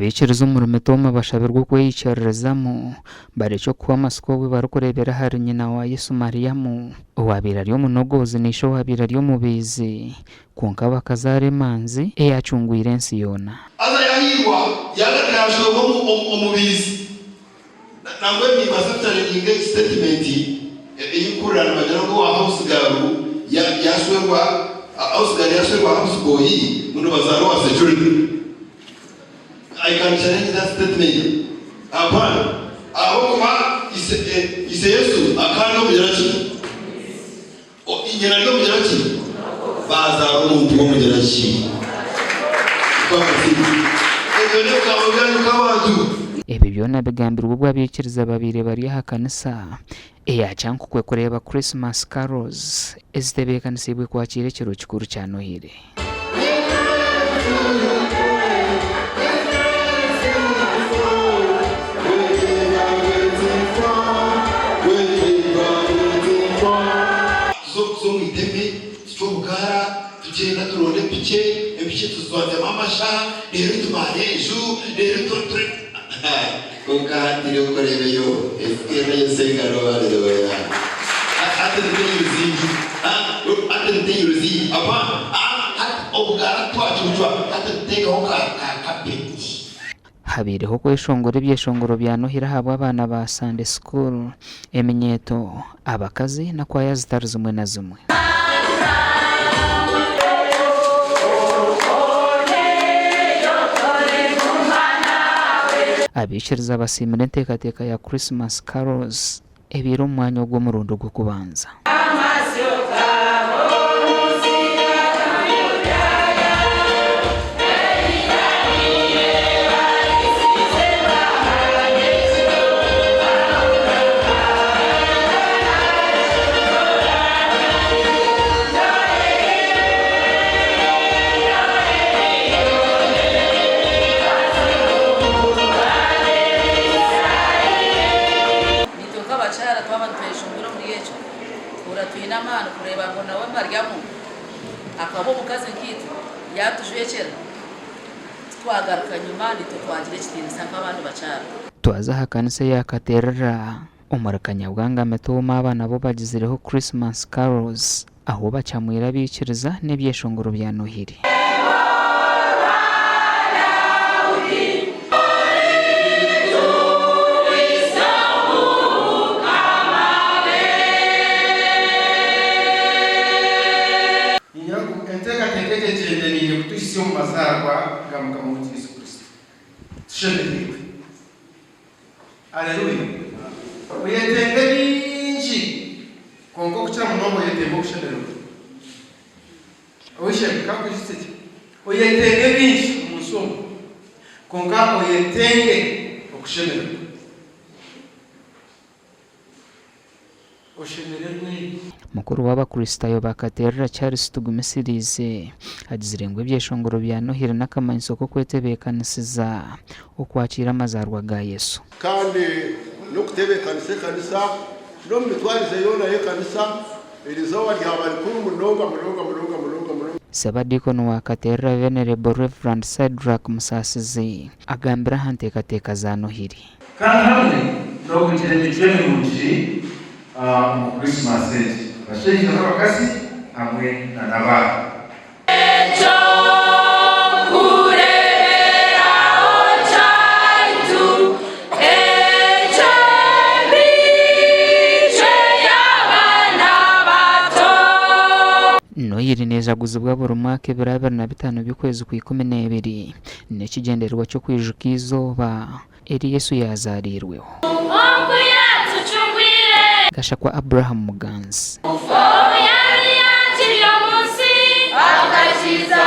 Abaikiriza omuri Mitooma bashabirwe okweyikiririzamu barekye okuhwa amatsiko obwe barikureebera ahari nyina wa Yesu Mariamu owaabaire ari omunogoozi na ishe owaabaire ari omubaizi kwonka bakazaara emanzi eyaacungwire ensi yoona. Haza yaahiirwa, yaagaruka yaashwerwa omubaizi. Nambwenu nimbaasa kuchallenginga egi statement ei nkuhurira nibagira ngu owa house girl yashwerwa house girl yashwerwa house boy ngu nibazaara owa security. I can challenge that statement. Hapana. Ahabw'okuba ise ise Yesu akaba ari omugira ki? Nyina ari omugira ki? Baazaara omuntu w'omugira ki? Nikwo amazima. Ebyo n'ebigambo byanyu nk'abantu. Ebi byona bigambirwe obu abaikiriza babaire bari aha kanisa eya Kyankukwe kureeba Christmas Carols ezitebeekanisiibwe kwakiira ekiro kikuru kya Nohiri. Tuza omu iteme, tucwa obugaara, tugyenda turonda empikye, empikye tuzitwazamu amasha, reero tumaara enju, reero tu. Kwonka hati orikureeba eyo engaro, haleluya! Hati niteyuzingi, hati niteyuzingi, hapana, hati obugaara twakibucwa, hati nituteekaho ka kapeti. Habaireho okweshongora ebyeshongoro bya Nohiri ahabw'abaana ba Sunday School, eminyeeto, abakazi na kwaya zitari zimwe na zimwe. Abaikiriza basiimire enteekateeka ya Christmas Carols ebaire omu mwanya ogu omurundi ogw'okubanza. Naitwe nk'abakyara twaba nitwejumbira omuri ekyo, tuhurira twine amaani kureeba ngu nawe Mariamu akaba omukazi nkaitwe, yaatujwekyera, titwagaruka nyima, naitwe twagira ekitiinisa nk'abandi bakyara. Twaza aha kanisa eya Katerera omuri Kanyabwanga Mitooma aba nabo bagizireho Christmas Carols ahu bacamwire abaikiriza n'ebyeshongoro bya Nohiri. Niinyenda ngu enteekateeka egi egyendereire kutuhitsya omu mazaarwa ga Mukama waitu Yesu Kristo. Tushemereirwe. Aleluya! Oyetenga ebingi, kwonka okukira munonga oyetenga okushemererwa. Ow'eishe-emwe, ka nkwijutse gye, oyetenga ebingi omu nsi omu, kwonka oyetenge okushemererwa. Oshemererwe. Mukuru w'Abakristaayo ba Katerera Charles Tugumisiriize agizire ngu ebyeshongoro bya Nohiri n'akamanyiso k'okwetebeekanisiza okwakiira amazaarwa ga Yesu. Kandi n'okutebeekanisa ekanisa n'omu mitwarize yoona y'ekanisa, eri izooba ryaba rikuru munonga munonga munonga munonga munonga. Ssabadiikoni wa Katerera Venerable Rev. Shadrack Musaasizi agambire aha nteekateeka za Nohiri. Kandi hamwe n'okugira emicwe mirungi omu Krisimaasi egi, abashaija n'abakazi hamwe na n'abaana. Nohiri neejaguzibwa buri mwaka ebiro 25 by'okwezi kwa Ikumineebiri n'ekigyendererwa ky'okwijuka eizooba Eri Yesu yaazaariirweho. Oku yaatucungwire. Gashakwa Abraham Muganzi. Obu yaabiire akiri omu nsi. Akakiza.